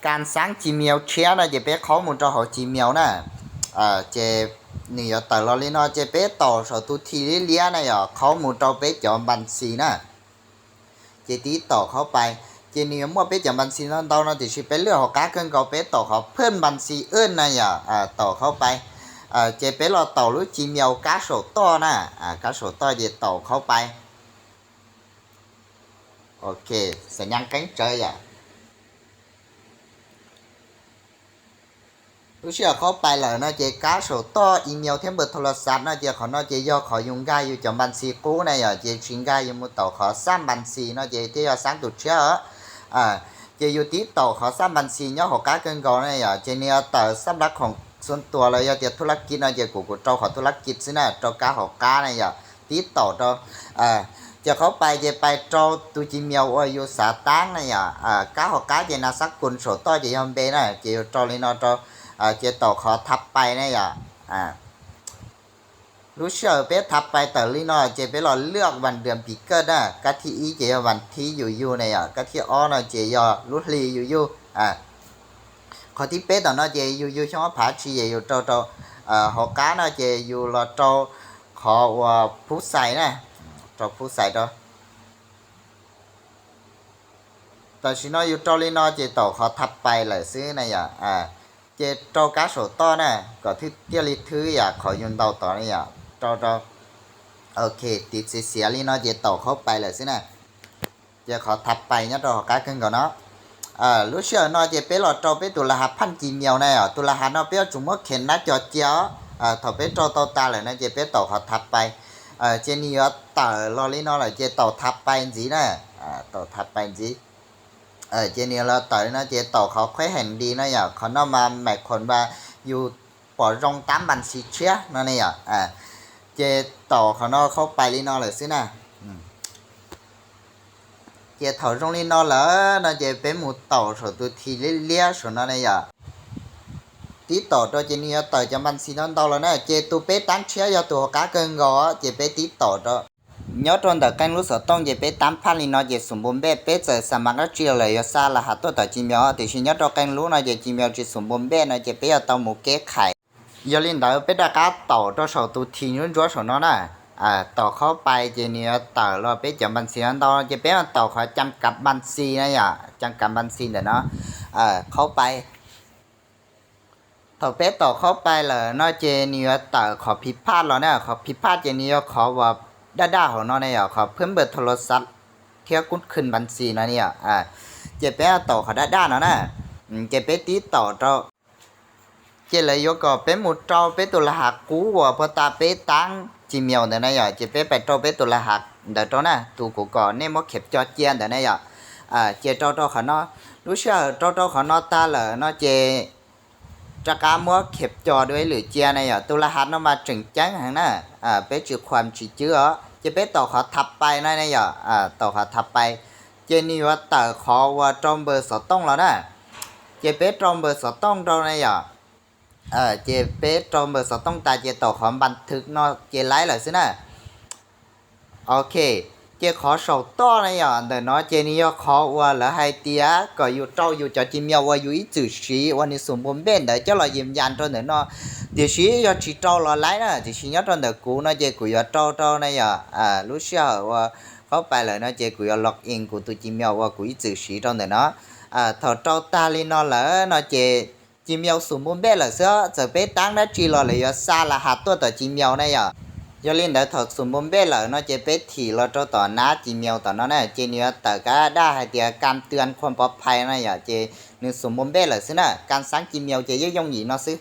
ການສ້າງຈີເມວເຊຍນະ ເຈເປເຂົ້າໝູ່ເຈົ້າຂອງຈີເມວນະ ເອີ ເຈໜຶ່ງຢາກເຕີລອລີເນາະ ເຈເປຕໍ່ເຂົ້າຕູທີເລຍນະ ເຂົ້າໝູ່ເຈົ້າເປຈອມບັນຊີນະ ເຈຕິດຕໍ່ເຂົ້າໄປ ເຈໜຶ່ງໝວດເປຈອມບັນຊີນັ້ນເຕົາເນາະ ເຈຊິໄປເລືອກຫາກາເຄິ່ງເກົ່າ ເປຕໍ່ເຂົ້າເພີ່ມບັນຊີອື່ນນະ ເອີ ຕໍ່ເຂົ້າໄປ ເອີ ເຈໄປລໍຕໍ່ລູກຈີເມວກາໂສຕໍ່ນະ ອາ ກາໂສຕໍ່ ເຈຕໍ່ເຂົ້າໄປ ໂອເຄ ສັນຍານກັນເຈີຍາ ລູກເຊື່ອເຂົ້າໄປແລ້ວເນາະ ເຈກາໂສຕໍ່ອີເມວແຖມເບີໂທລະສັບເນາະ ເຈຂໍເນາະ ເຈຢອກຂໍຢຸງກາຢູ່ຈອມບັນຊີກູນະ ເຈົ້າ ເຈຊິງກາຢູ່ໝູ່ເຕົາຂໍສາມບັນຊີເນາະ ເຈ ເຈຢອກສ້າງຕູເຊື່ອ ອາ ເຈຢູ່ຕິດຕໍ່ຂໍສາມບັນຊີ ຍອກຫາກາເຄິ່ງເກົ່ານະ ເຈົ້າ ເຈເນຍເຕີສຳລັບຂອງສ່ວນຕົວ ແລ້ວຢອກເຕີທຸລະກິດເນາະ ເຈກູກູເຈົ້າຂໍທຸລະກິດຊິນະ ເຈົ້າກາຫາການະ ເຈົ້າ ຕິດຕໍ່ເຈົ້າ ເອີ ຈະເຂົ້າໄປ ຈະໄປເຈົ້າຕູຈີເມວອາຍຸສາຕາງນະ ເຈົ້າ ເອີ ກາຫາກາ ຈະນາມສະກຸນໂສຕໍ່ ຈະຍອມເບນະ ຈະຢູ່ເຈົ້າລີເນາະ ເຈົ້າ ເອີ ຈະຕໍ່ຂໍຖັດໄປນະ ເຈົ້າ ອາ ລູກເຊື່ອເປຖັດໄປເຕີລີເນາະ ຈະໄປລໍເລືອກວັນເດືອນປີເກີດນະ ກາທີອີ ຈະຢູ່ວັນທີຢູ່ຢູ່ນະ ເຈົ້າ ກາທີອໍເນາະ ຈະຢູ່ລູກລີຢູ່ຢູ່ ອາ ຂໍທີເປຕໍ່ເນາະ ຈະຢູ່ຢູ່ຊ່ອງພາຊີ ຈະຢູ່ເຈົ້າ ເຈົ້າ ເອີ ຫາການະ ຈະຢູ່ລໍເຈົ້າ ຂໍວ່າຜູ້ໃສ່ນະ ເຈົ້າຜູ້ໃສ່ເຈົ້າ ແຕ່ຊິເນາະ ຢູ່ເຈົ້າລີເນາະ ເຈຕໍ່ຂໍຖັດໄປແລ້ວຊິນະ ອາ ເຈເຈົ້າກາໂສຕໍ່ນະ ກໍຖືກຕຽວລີຖື ຢາກຂໍຢູ່ເຕົາຕໍ່ນະ ເຈົ້າ ເຈົ້າ ໂອເຄ ຕິດເສຍໆລີເນາະ ເຈຕໍ່ເຂົ້າໄປແລ້ວຊິນະ ເຈຂໍຖັດໄປຍາດອກກາເຄິ່ງກ່ອນເນາະ ເອີ ລູກເຊື່ອເນາະ ເຈເປລໍເຈົ້າເປຕູລະຫັດຜ່ານຈີເມວນະ ເຈົ້າ ຕູລະຫັດເນາະ ເປເອົາຈຸມໝວກເຂັມໜ້າຈໍເຈຍ ເອີ ເຂົ້າໄປຕໍ່ຕໍ່ຕາແລ້ວນະ ເຈເປຕໍ່ຂໍຖັດໄປ ເອີ ເຈເນຍເຕີລໍລີເນາະ ແລ້ວເຈຕໍ່ຖັດໄປຈັ່ງຊີ້ນະ ເອີ ຕໍ່ຖັດໄປຈັ່ງຊີ້ ເອີ ເຈເນຍເຕີເນາະ ເຈຕໍ່ເຂົ້າແຂວງແຫ່ງດີເນາະ ເຈົ້າ ເຂົາເນາະ ມາໝາຍຄວາມວ່າຢູ່ ປອດລົງຕາມບັນຊີເຊຍເນາະ ເຈົ້າ ເອີ ເຈຕໍ່ເຂົ້າເນາະ ເຂົ້າໄປລີເນາະ ແລ້ວຊິນະ ອືມ ເຈເຂົ້າລົງລີເນາະ ແລ້ວເນາະ ເຈເປັນໝູ່ເຕົາໂສຕູທີເລຍໆໂສເນາະ ເຈົ້າ ຕິດຕໍ່ໂຕເຈເນຍເຕີຈາກບັນຊີນັ້ນເຕົາແລ້ວນະ ເຈຕູເປຕັ້ງເຊຍ ຢາກຕູກາເກີງກໍ ເຈເປຕິດຕໍ່ໂຕ ຍອດຕົວເຕີແກ້ງລູກສອວຕົງ ເຈເປຕາມຜ່ານລີເນາະ ເຈສົມບູນແບບ ເປເຈີສະໝັກ ແລ້ວຈີເລີຍ ຢາກຊາລະຫັດຕົວຕໍ່ຈີເມວ ຕິຊິຍອດຕົວແກ້ງລູກເນາະ ເຈຈີເມວຈີສົມບູນແບບເນາະ ເຈເປຢາກເຕົາໝູ່ແກ້ໄຂ ຢາກລີນເຕີເປດາກາເຕົາໂຕເຊົາຕູທີຍູນຈົວໂສເນາະ ອາ ຕໍ່ເຂົ້າໄປ ເຈເນຍເຕີລອເປຈຳບັນຊີນັ້ນເຕົາ ເຈເປມາເຕົາຂໍຈຳກັດບັນຊີນະ ຢາກຈຳກັດບັນຊີເດີເນາະ ເຂົ້າໄປ ເຂົ້າໄປ ຕໍ່ເຂົ້າໄປແລ້ວເນາະ ເຈເນຍເຕີຂໍຜິດພາດແລ້ວນະ ຂໍຜິດພາດ ເຈເນຍຂໍວ່າດາດາເຮົາເນາະ ເນຍ ຂໍເພີ່ມເບີໂທລະສັບ ເທື່ອກຸດຂຶ້ນບັນຊີເນາະ ເນຍ ອາ ເຈເປັນເອົາຕໍ່ເຂົາດາດາເນາະ ອາ ເຈເປັນຕິດຕໍ່ເຈົ້າ ເຈເລີຍໂຍກໍເປັນໝູ່ເຈົ້າ ເປັນໂຕລະຫັດກູ ວ່າພໍຕາເປັນຕາງຈີເມວເດີນະ ເນຍ ເຈເປັນໄປຕໍ່ເປັນໂຕລະຫັດເດີໂຕນະ ຕູກູກໍເນໝົດເຂັມຈໍເຈຍເດີນະ ເນຍ ອາ ເຈເຈົ້າເຈົ້າເຂົາເນາະ ລູກເຊື່ອເຈົ້າເຈົ້າເຂົາເນາະ ຕາເລີເນາະ ເຈ ຈະກາມົວເຂັມຈໍດ້ວຍຫຼືເຈຍນະ ໂຕລະຫັດເນາະ ມາເຈີງແຈ້ງຫັ້ນນະ ອາ ເປັນຈື່ຄວາມຈີຈື່ ເຈເປັນຕໍ່ຂໍຖັດໄປນະ ເນຍ ອາ ຕໍ່ຂໍຖັດໄປ ເຈເນຍເຕີຂໍວ່າຈອມເບີສອງຕົງແລ້ວນະ ເຈເປັນຈອມເບີສອງຕົງເຈົ້ານະ ເນຍ ເອີ ເຈເປັນຈອມເບີສອງຕົງ ຕາເຈຕໍ່ຂໍບັນທຶກເນາະ ເຈໄລ່ແລ້ວຊິນະ ໂອເຄ ເຈຂໍເຊົາຕໍ່ນະ ເນຍ ເດີເນາະ ເຈເນຍຂໍວ່າລະໄຮເຕຍ ກໍຢູ່ເຈົ້າຢູ່ຈອຈີເມວວ່າຢູ່ອີຈື່ຊີ ວ່ານີ້ສົມບູນແບບເດີ ເຈົ້າລອຢືນຢັນໂຕເດີເນາະ ດຽວຊີ ຍອດຊີເຈົ້າລອໄລນະ ດຽວຊີຍອດໂຕເດີກູເນາະ ເຈກູຢອກເຈົ້າເຈົ້ານະ ເນຍ ອາ ລູກເຊື່ອວ່າເຂົ້າໄປແລ້ວເນາະ ເຈກູຢອກລັອກອິນກູຕູຈີເມວວ່າກູອີຈື່ຊີໂຕເດີເນາະ ອາ ເຂົ້າເຈົ້າຕາລີເນາະ ແລ້ວເນາະ ເຈ ຈີເມວສົມບູນແບບແລ້ວເຊຍ ຈະເປັນຕາງໜ້າຈີລອເລີຍ ຢາກຊາລະຫັດຕົວຕໍ່ຈີເມວນະ ເນຍ ຢາກລີນເດີເທົ່າສົມບູນແບບແລ້ວເນາະ ເຈເປັນຖີລອດຕໍ່ໜ້າຈີເມວຕໍ່ເນາະ ເນຍ ເຈເນຍເຕີກະດາໄຮເຕຍການເຕືອນຄວາມປອດໄພນະ ເນຍ ເຈໜຶ່ງສົມບູນແບບແລ້ວຊິນະ ການສ້າງຈີເມວເຈຢາກຍົງຫຍິງເນາະ ຊື່